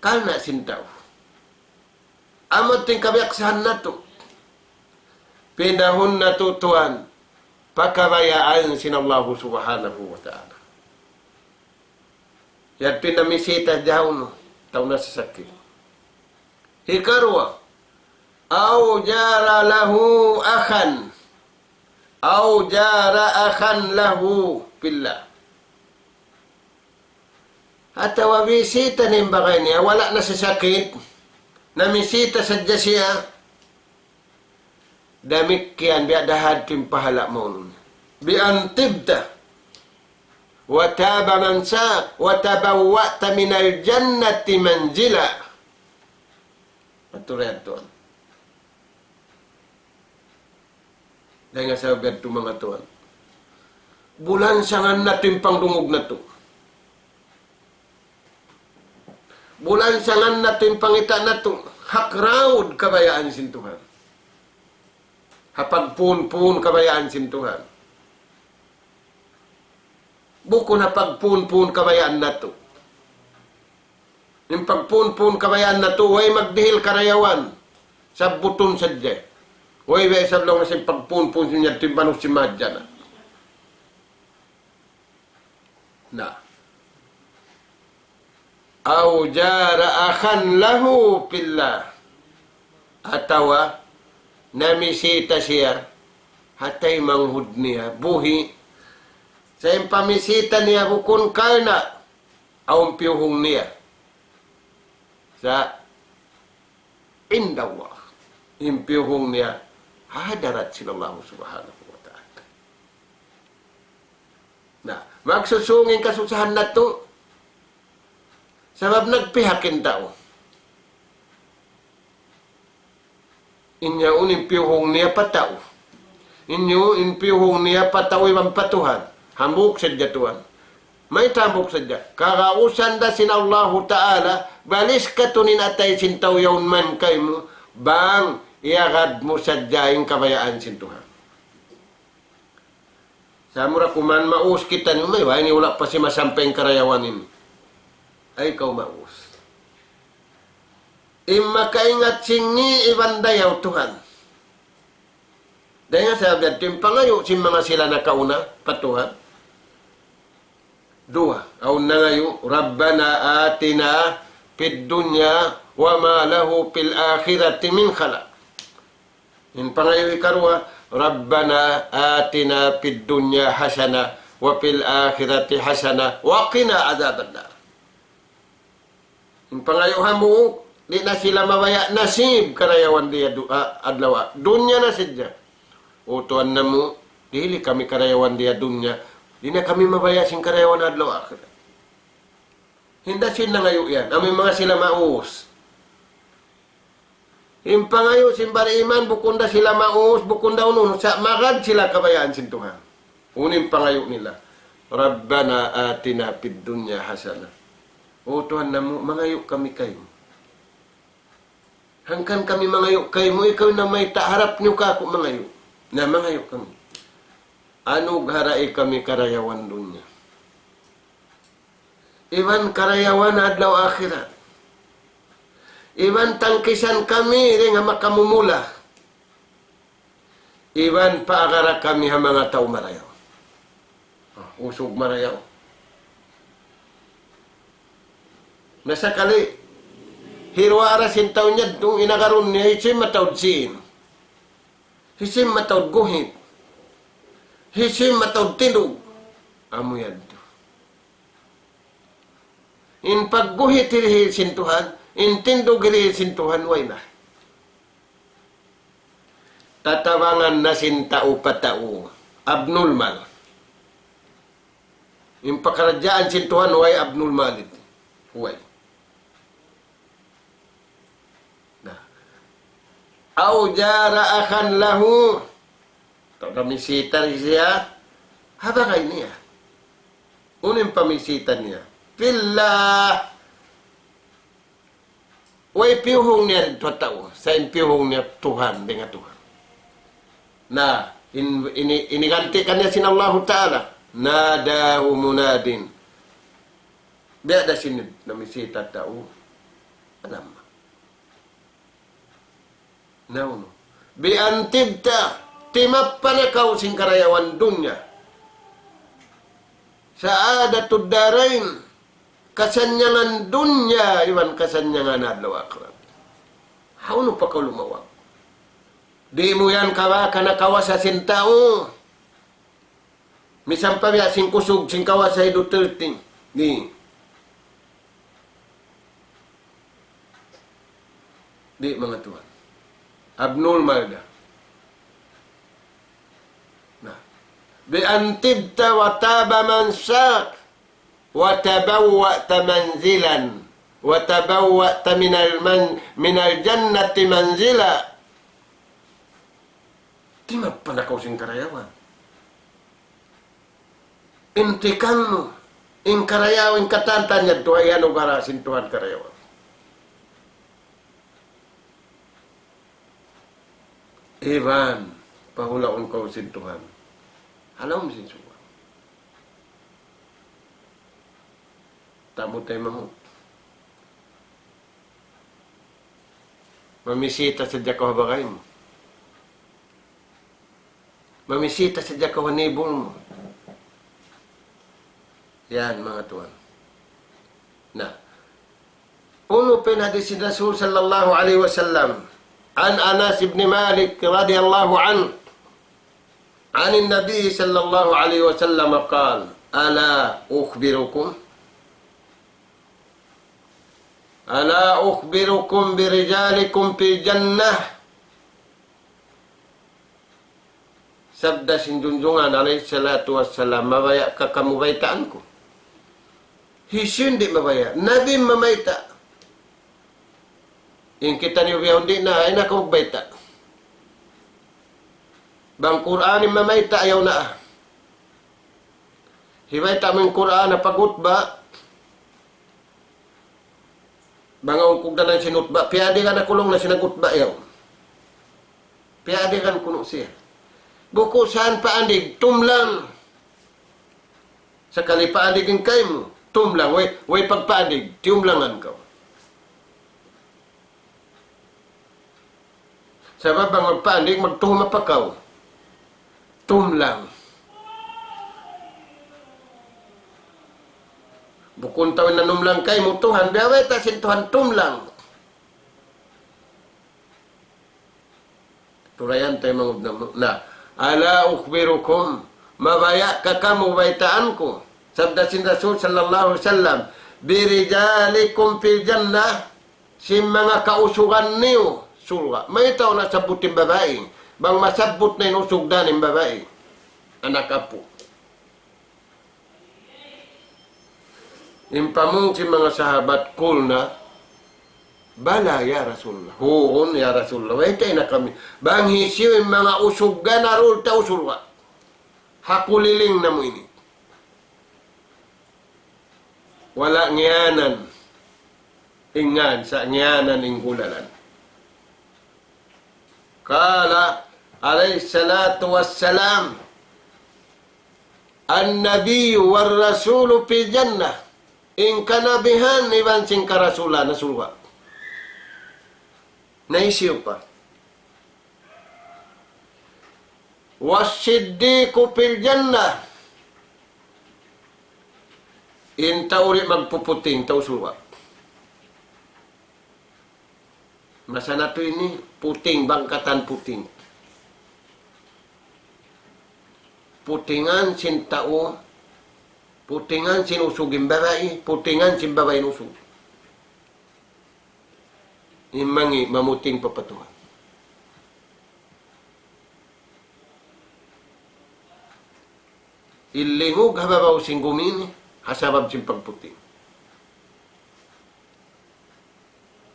Karna' sin tau. Amu in kabiyaksahan natu'. Pindahun natu' tuwan. Pa kabayaan sin Allahu Subhanahu wa Ta'ala. Yadtu in namisita jaun, tau nasasakit. Hikaruwa, أو زار له أخا، أو زار أخا له في الله. Atawa bisita niya in bagay niya, wala' nasasakit, namisita sadja siya, damikkiyan biya' da hadtu in pahala' maunu niya. بأن طبت وطاب ممشاك وتبوأت من الجنة منزلا. Aturayan tuwan. Dayn ha sabab yadtu manga tuwan. Bulansangan natu' in pangdungug natu'. Bulansangan natu' in pangita' natu'. Hakraud kabayaan sin Tuhan. Ha pagpuun-puun kabayaan sin Tuhan. Bukun ha pagpuun-puun kabayaan natu'. In pagpuun-puun kabayaan natu', way magdihil karayawan. Sabbutun sadja. Way, way isab laung na sin pagpuun-puun sin yadtu in banus sin mahadjana. Na. أو زار أخا له في الله. Atawa, namisita siya, ha taymanghud niya, buhi'. Sa' in pamisita niya bukun karna', awn piyuhung niya. Sa' عند الله. In piyuhung niya, ha hadarat sin Allah Subhanahu wa Ta'ala. Na, magsusung in kasusahan natu'. Sabab nagpihak in tau. In yaun in piyuhung niya pa tau. In yaun in piyuhung niya pa tau iban pa Tuhan. Hambuuk sadja tuwan. Mayta' hambuuk sadja? Kagausan da sin Allahu Ta'ala, balis katu' in atay sin tau yaun man kaymu, bang iyagad mu sadja in kabayaan sin Tuhan. Sa' mura kuman maus kita ini, umay, way ini wala' pa simasampay in karayawan ini. Ay, kaw maus. In makaingat sin ngi' iban dayaw Tuhan. Dayn ha sabab yadtu in pangayu' sin manga sila nakauna pa Tuhan. Duwa, awn nangayu', ربنا آتنا في الدنيا وما له في الآخرة من خلاق. In pangayu' hikaruwa, ربنا آتنا في الدنيا حسنة وفي الآخرة حسنة وقنا عذاب النار. In pangayu' hambuuk, di' na sila mabaya' nasib karayawan di ha du-, a-, adlaw a-, dunya na sadja. O Tuhan namu', dihili kami karayawan di ha dunya, di' na kami mabaya' sin karayawan adlaw akhirat. Hinda sin nangayu' yan, amu in manga sila maus. In pangayu' sin bariman, bukun da sila maus, bukun da unu-unu, sa' magad sila kabayaan sin Tuhan. Unu in pangayu' nila? ربنا آتنا في الدنيا حسنة. O Tuhan namu', mangayu' kami kaymu. Hangkan kami mangayu' kaymu, ikaw na mayta' harap niyu kāku' mangayu'. Na mangayu' kami. Anugharahi kami karayawan dunya. Iban karayawan adlaw akhirat. Iban tangkisan kami dayn ha makamumula. Iban paagara kami ha manga tau marayaw. Ah, usug marayaw. Na sakali, hiruwaa ra sin tau niya, in agarun niya, hisiyu in mataud sīn. Hisiyu in mataud guhit. Hisiyu in mataud tindug. Amu yadtu. In pagguhit hirihil sin Tuhan, in tindug hirihil sin Tuhan, way na. Tatabangan na sin tau pa tau. Abnormal. In pakaradjaan sin Tuhan, way abnormality. Way. Na. أو زار أخا له Tau namisita ri siya, ha bagay niya. Unu in pamisita niya? Fillah. Way piyuhung niya rin tuwa tau. Sa' in piyuhung niya Tuhan, dayn ha Tuhan. Na, in, ini, ini ganti kaniya sin Allahu Ta'ala. Nadahu munadin. Biya' da sin namisita tau. Alam. Naunu. Bi an tibta, timappa na kaw sin karayawan dunya. Sa'adatud darain, kasannyangan dunya, iban kasannyangan adlaw akhirat. Hawnu pa kaw lumawag? Di' mu yan kawa-, kana kawasa sin tau. Misan pa biya' sin kusug, sin kawasa hi Duterte. Di'. Di', manga tuwan. Abnormal da. Na. Bi an tibta wa taba mansak, wa tabawwa'ta manzilan, wa tabawwa'ta minal man-, minal jannati manzila. Timappa na kaw sin karayawan. In tikang mu, in karayaw, in katantan niya, duwa yan ugara sin Tuhan karayawan. Iban, pahulaun kaw sin Tuhan. Halaum sin suwa. Tamu taymanghud. Mamisita sadja kaw ha bagay mu. Mamisita sadja kaw ha nibul mu. Yan, manga tuwan. Na. Unu pa in hadis sin Rasul sallallahu alayhi wasallam. عن أنس بن مالك رضي الله عنه عن النبي صلى الله عليه وسلم قال: ألا أخبركم، ألا أخبركم برجالكم في الجنة؟ Sabda sin Junjungan alayhi salatu wassalam, mabaya' ka kamu baytaan ku? Hisiyu in di' mabaya'? Nabi mamayta'. In kitaniyu bihaun di' na, ayaw na kamu bayta'. Bang Qur'an in mamayta', ayaw na. Hibayta' mu in Qur'an ha pagkhutba. Bang awn kugdanan sin khutba, piyadigan na kulung na sin khutba yaun. Piyadigan kunu' siya. Bukun sa' paandig, tumlang. Sakali paandig in kaymu, tumlang. Way, way pagpaandig, tiyumlangan kaw. Sabab bang magpaandig, magtuhum pa kaw. Tumlang. Bukun ta in nanumlang kaymu Tuhan, biya' way ta sin Tuhan tumlang. Tulayan ta in mangud namu'. Na, ألا أخبركم, mabaya' ka kamu baytaan ku. Sabda sin Rasul sallallahu alayhi wasallam, برجالكم في الجنة, sin manga kausugan niyu surga'. Mayta' wala' sabbut in babai? Bang masabbut na in usug dayn ha babai, anak apu'. In pamung sin manga sahabat, قلنا بلى يا رسول الله. Huun, ya Rasulullah. Wayta' na kami. Bang hisiyu in manga usug ganarul ta usug ha kuliling namu' ini. Wala' ngiyanan in ngan, sa' ngiyanan in gulalan. قال عليه الصلاة والسلام: النبي والرسول في الجنة. In kanabihan iban sin karasulan ha surga'. Na hisiyu pa? والصديق في الجنة. In tau di' magpuputing, tau surga'. Masa natu' ini, puting, bang katan puting. Putingan sin tau, putingan sin usug in babai, putingan sin babai in usug. In mangi' mamuting pa pa Tuhan. In lingug ha babaw sin gumi ini, ha sabab sin pagputing.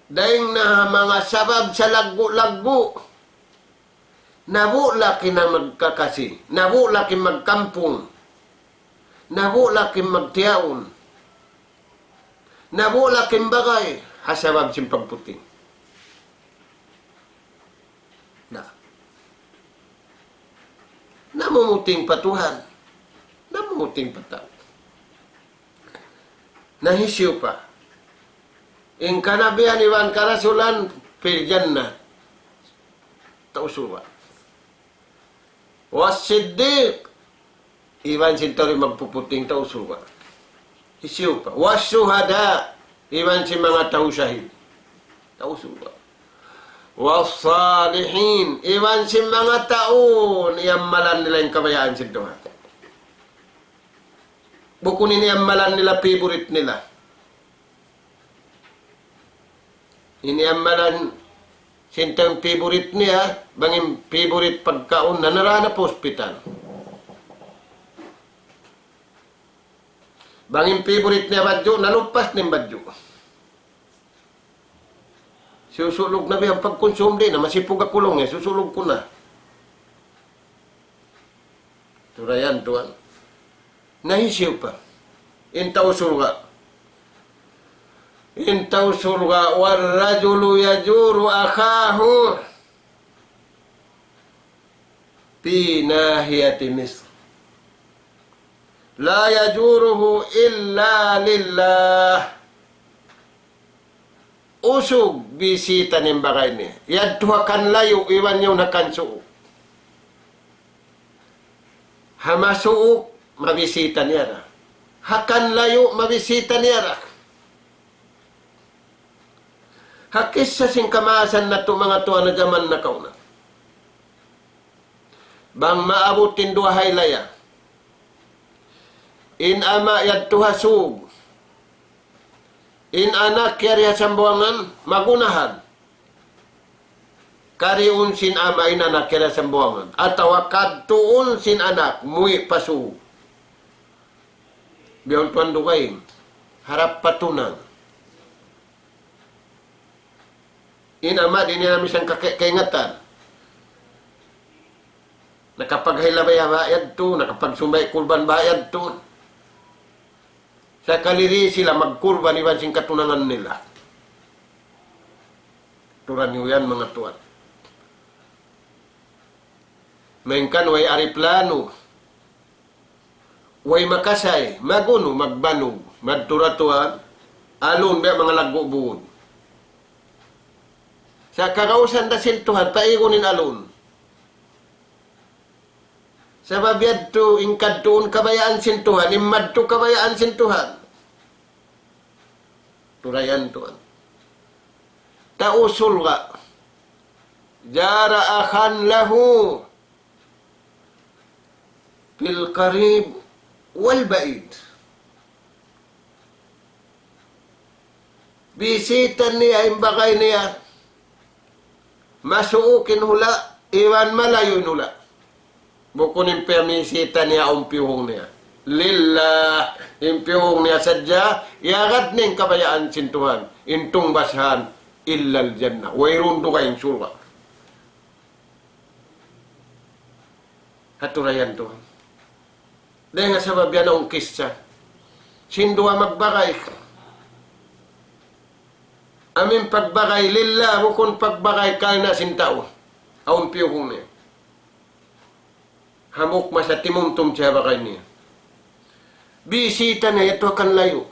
Dayn na manga sabab sa laggu'-laggu'. Nabulak in magkakasi, nabulak in magkampung, nabulak in magtiyaun, nabulak in bagay, ha sabab sin pagputing. Na. Namumuting pa Tuhan. Namumuting pa tau. Na hisiyu pa? In kanabihan iban karasulan fil jannah. Tau surga'. Was siddiq, iban sin tau di' magpuputing, tau surga'. Hisiyu pa? Was shuhada, iban sin manga tau shahid, tau surga'. Was salihin, iban sin manga tau iyamalan nila in kabayaan sin Tuhan. Bukun in iyamalan nila favorite nila. In iyamalan sin tau favorite niya, bang in favorite pagkaun, nanarana pa hospital. Bang in favorite niya badju', nalupas na in badju'. Susulug na biya' pagkunsum di' na, masipug ha kulung eh, susulug ku na. Turayan tuwan. Na hisiyu pa? In tau surga'. In tau surga', والرجل يجور أخاه في ناحية مصر لا يجوره إلا لله. Usug bisita niya in bagay niya. Yadtu ha kan layu' iban yaun ha kan suuk. Ha masuuk, mabisita niya ra. Ha kan layu', mabisita niya ra. Ha kissa sin kamaasan natu' manga tuwan ha jaman nakauna. Bang maabut in duwa haylaya. In ama' yadtu ha suuk. In anak yari ha Sambuwangan, magunahan. Kariun sin ama' in anak yari ha Sambuwangan. Atawa kadtuun sin anak, muwi' pa suuk. Biya' tuwan dugaing. Harap pa tunang. In ama' di' niya misan kake-, kaingatan. Nakapaghayla ba ya ba yadtu, nakapagsumbay' kurban ba yadtu. Sakali di' sila magkurban iban sin katunangan nila. Turan niyu yan manga tuwan. Malayngkan way ariplanu. Way makasay, magunu, magbanug, madtu ra tuwan, alun biya' manga laggu' buun. Sa' kagausan da sin Tuhan, paigun in alun. Sabab yadtu in kadtuun kabayaan sin Tuhan, in madtu kabayaan sin Tuhan. Turayan tuwan. Tau surga'. زار أخا له في القريب والبعيد. Bisita niya in bagay niya. Masuuk in hula', iban malayu' in hula'. Bukun in piyamisita niya awn piyuhung niya. Lillah, in piyuhung niya sadja, iyagad niya in kabayaan sin Tuhan, in tungbasan, إلا الجنة. Wayruun dugaing surga'. Haturayan tuwan. Dayn ha sabab yan awn kissa. Sin duwa magbagay. Amu in pagbagay lillah, bukun pagbagay karna' sin tau. Awn piyuhung niya. Hambuuk masa timumtum siya bagay niya. Bisita niya yadtu ha kan layu'.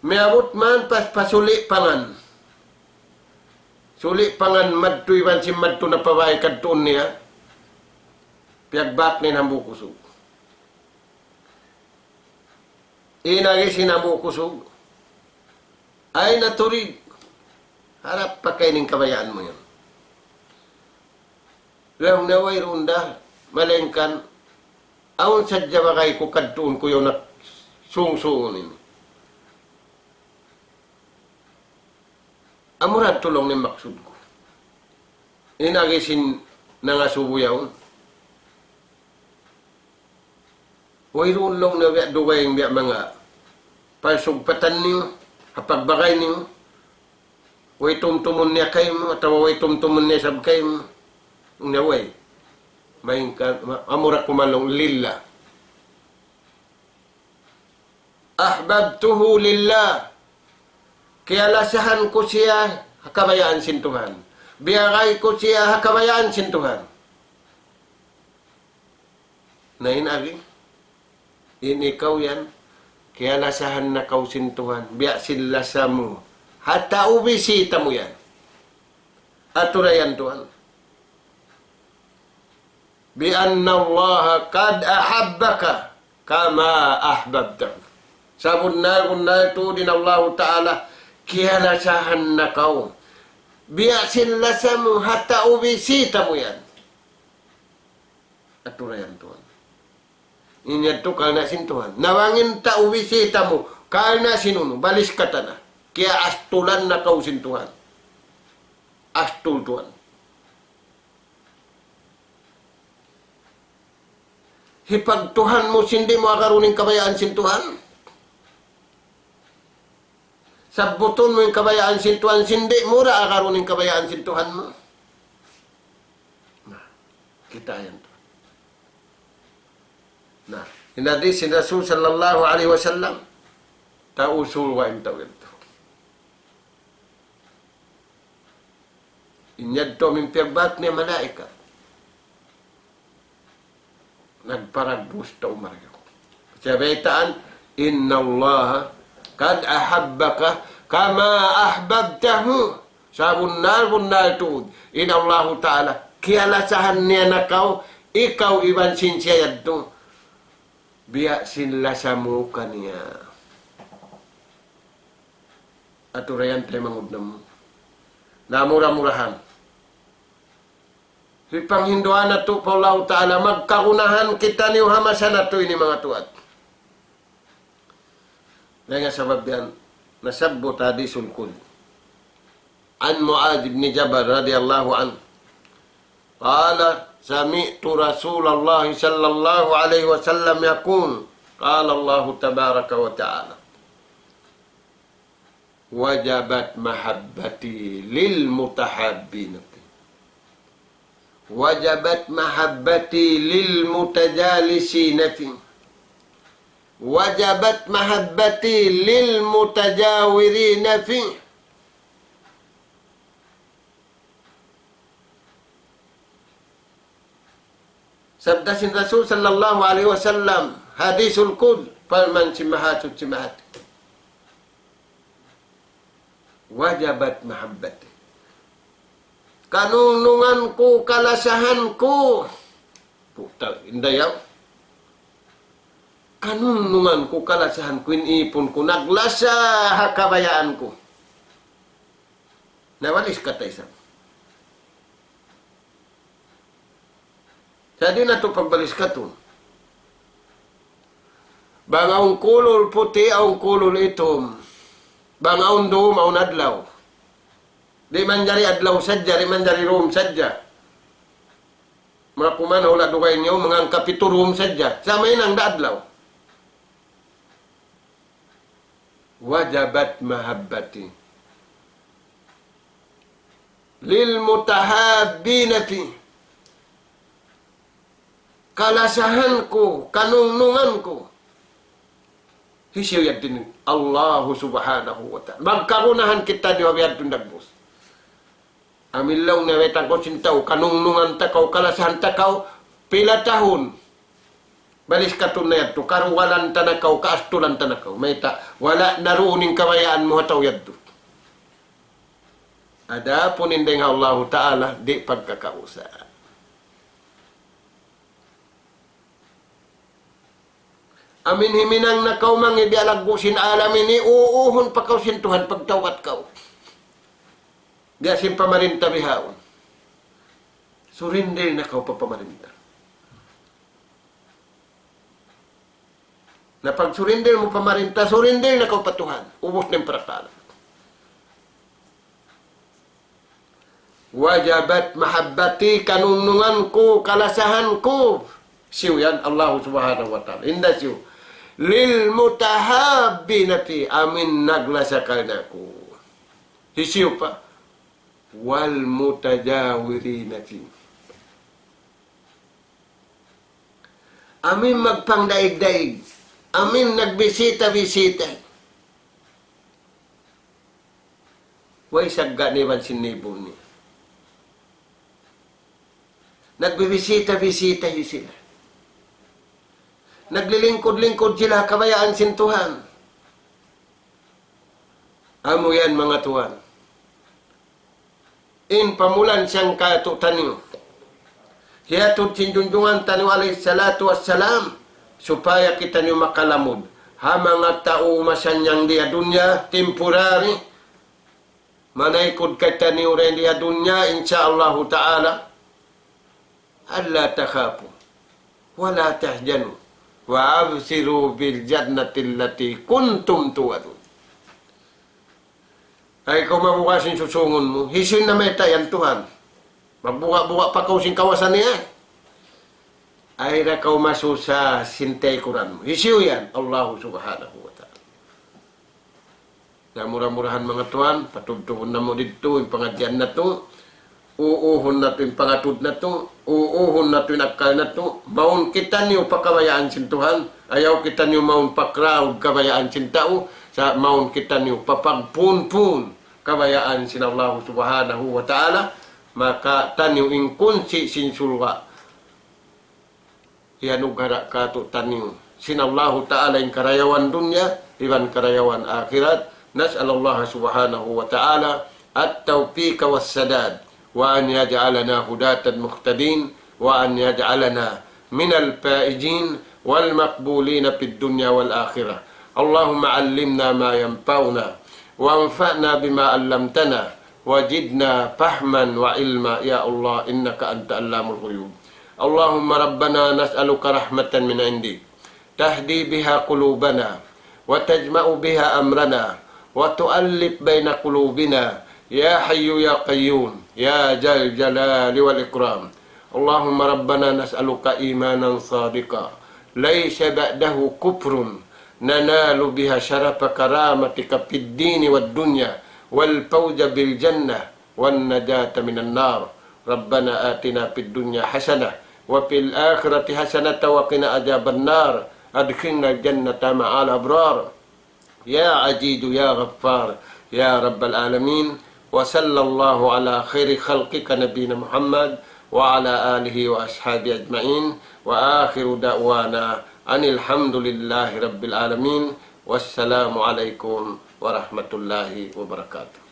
Miyabut man pa, pa suli' pangan. Suli' pangan madtu iban sin madtu na pa bay kadtuun niya. Piyagbak niya in hambuuk usug. In agi sin hambuuk usug. أين تريد؟ Harap pa kaymu in kabayaan mu yan. Laung niya wayruun da, malayngkan, awn sadja bagay ku kadtuun ku yaun na sungsung ini. Amura tuud laung niya in maksud ku. In agi sin nangasubu yaun. Wayruun laung niya biya' dugaing biya' manga pagsugpatan niyu, ha pagbagay niyu. Way tumtumun niya kaymu, atawa way tumtumun niya isab kaymu. Unu way. Malayngkan, ma-, amura kuman laung lillah. أحببته لله. Kiyalasahan ku siya ha kabayaan sin Tuhan. Biyagay ku siya ha kabayaan sin Tuhan. Na in agi, in ikaw yan, kiyalasahan na kaw sin Tuhan, biya' sin lasa mu. Ha tau bisita mu yan. Atura yan Tuhan. بأن الله قد أحبك كما أحببته. Sabunnal-bunnal tuud in Allahu Ta'ala, kiyalasahan na kaw. Biya' sin lasa mu, ha tau bisita mu yan. Atura yan Tuhan. In yadtu karna' sin Tuhan. Na bang in tau bisita mu, karna' sin unu, baliskatan na. Kiyaastulan na kaw sin Tuhan. Astul Tuhan. Hipagtuhan mu sin di' mu agarun in kabayaan sin Tuhan. Sabbutun mu in kabayaan sin Tuhan, sin di' mu da agarun in kabayaan sin Tuhan mu. Na, kita' yan tu. Na, in hadis sin Rasul sallallahu alayhi wasallam, tausul wa in tau yadtu. In yadtu amu in piyagbak niya malaikat. Nagparagbus tau marga. Siya baytaan, إن الله قد أحبك كما أحببته. Sabunnal-bunnal tuud. In Allahu Ta'ala, kiyalasahan niya na kaw, ikaw iban sin siya yadtu. Biya' sin lasa mu kaniya. Atura yan taymanghud namu'. Na mura-murahan. Hipanghinduan natu' pa Allahu Ta'ala, magkagunahan kitaniyu ha masa natu' ini manga tuwan. Dayn ha sabab yan, nasabbut hadisul qudsi. عن معاذ بن جبل رضي الله عنه قال: سمعت رسول الله صلى الله عليه وسلم يقول: قال الله تبارك وتعالى: وجبت محبتي للمتحابين في، وجبت محبتي للمتجالسين في، وجبت محبتي للمتجاورين في. Sabda sin Rasul sallallahu alayhi wasallam, hadisul qudsi, parman sin Mahasuchi Mahatinggi. وجبت محبتي. Kanungnungan ku, kalasahan ku. Puta, indayaw. Kanungnungan ku, kalasahan ku, in ipun ku, naglasa ha kabayaan ku. Na baliskatan isab. Sa' di' natu' pagbaliskatun. Bang awn kulul puti', awn kulul itum. Bang awn dum, awn adlaw. Di' manjari adlaw sadja, di' manjari dum sadja. Manga kuman, hula' dugaing niyu, manga hangka pitu dum sadja. Sa' mahinang da adlaw. وجبت محبتي للمتحابين في. Kalasahan ku, kanungnungan ku. Hisiyu yadtu in Allahu Subhanahu wa Ta'ala. Magkagunahan kitaniyu ha biya' yadtu dagbus. Amu in laung niya, baytaan kaw sin tau, kanungnungan ta kaw, kalasahan ta kaw, pila tahun. Baliskatun na yadtu, karugalan ta na kaw, kaastulan ta na kaw. Mayta', wala' na duun in kabayaan mu ha tau yadtu. Adapun in dayn ha Allahu Ta'ala, di' pagkakausa. Amu in himinang na kaw mangi' biya' laggu' sin alam ini, uuhun pa kaw sin Tuhan, pagtawbat kaw. Biya' sin pamarinta bihaun. Surrender na kaw pa pamarinta. Na pag-surrender mu pamarinta, surrender na kaw pa Tuhan. Ubus na in parakala'. وجبت محبتي, kanungnungan ku, kalasahan ku. Hisiyu yan, Allahu Subhanahu wa Ta'ala. Hinda hisiyu. للمتحابين في, amu in naglasa karna' ku. Hisiyu pa? والمتجاورين فيه. Amu in magpangdaig-daig, amu in nagbisita-bisita. Way sagga' niya iban sin nibul niya. Nagbibisita-bisita hi sila. Naglilingkud-lingkud sila kabayaan sin Tuhan. Amu yan, manga tuwan. In pamulan siyang katu' taniyu. Hiyatud sin junjungan taniyu alayhi salatu wassalam, supaya kitaniyu makalamud ha manga tau masannyang di ha dunya, temporary, manaykud kitaniyu dayn di ha dunya, insya Allahu ta'ala. ألا تخافوا ولا تحزنوا وأبشروا بالجنة التي كنتم توعدون. Ay kaw mabuga' sin susungun mu, hisiyu in namayta' yan? Tuhan. Magbuga'-buga' pa kaw sin kawasa niya. Ay da kaw masusa sin taykuran mu. Hisiyu yan? Allahu subhanahu wa ta'ala. Na mura-murahan, manga tuwan, patubtubun namu' didtu in pangadjian natu', uuhun natu' in pangatud natu', uuhun natu' in akkal natu', mawn kitaniyu pa kabayaan sin Tuhan, ayaw kitaniyu mawn pa crowd kabayaan sin tau, sa' mawn kitaniyu pa pagpunpun kabayaan sin Allahu subhanahu wa ta'ala, maka taniyu in kunsi' sin surga'. Iyanugara' katu' taniyu sin Allahu ta'ala in karayawan dunya iban karayawan akhirat. نسأل الله سبحانه وتعالى التوفيق والسداد، وأن يجعلنا هداة مهتدين، وأن يجعلنا من الفائزين والمقبولين في الدنيا والآخرة. اللهم علمنا ما ينفعنا، وانفعنا بما علمتنا، وزدنا فهما وعلما، يا الله، إنك أنت علام الغيوب. اللهم ربنا نسألك رحمة من عندك تهدي بها قلوبنا وتجمع بها أمرنا وتؤلف بين قلوبنا، يا حي يا قيوم يا ذا الجلال والإكرام. اللهم ربنا نسألك إيمانا صادقا ليس بعده كفر ننال بها شرف كرامتك في الدين والدنيا والفوز بالجنة والنجاة من النار. ربنا آتنا في الدنيا حسنة وفي الآخرة حسنة وقنا عذاب النار. أدخلنا الجنة مع الأبرار. يا عزيز يا غفار يا رب العالمين. وصلى الله على خير خلقك نبينا محمد وعلى آله وأصحابه أجمعين. وآخر دعوانا أن الحمد لله رب العالمين. والسلام عليكم ورحمة الله وبركاته.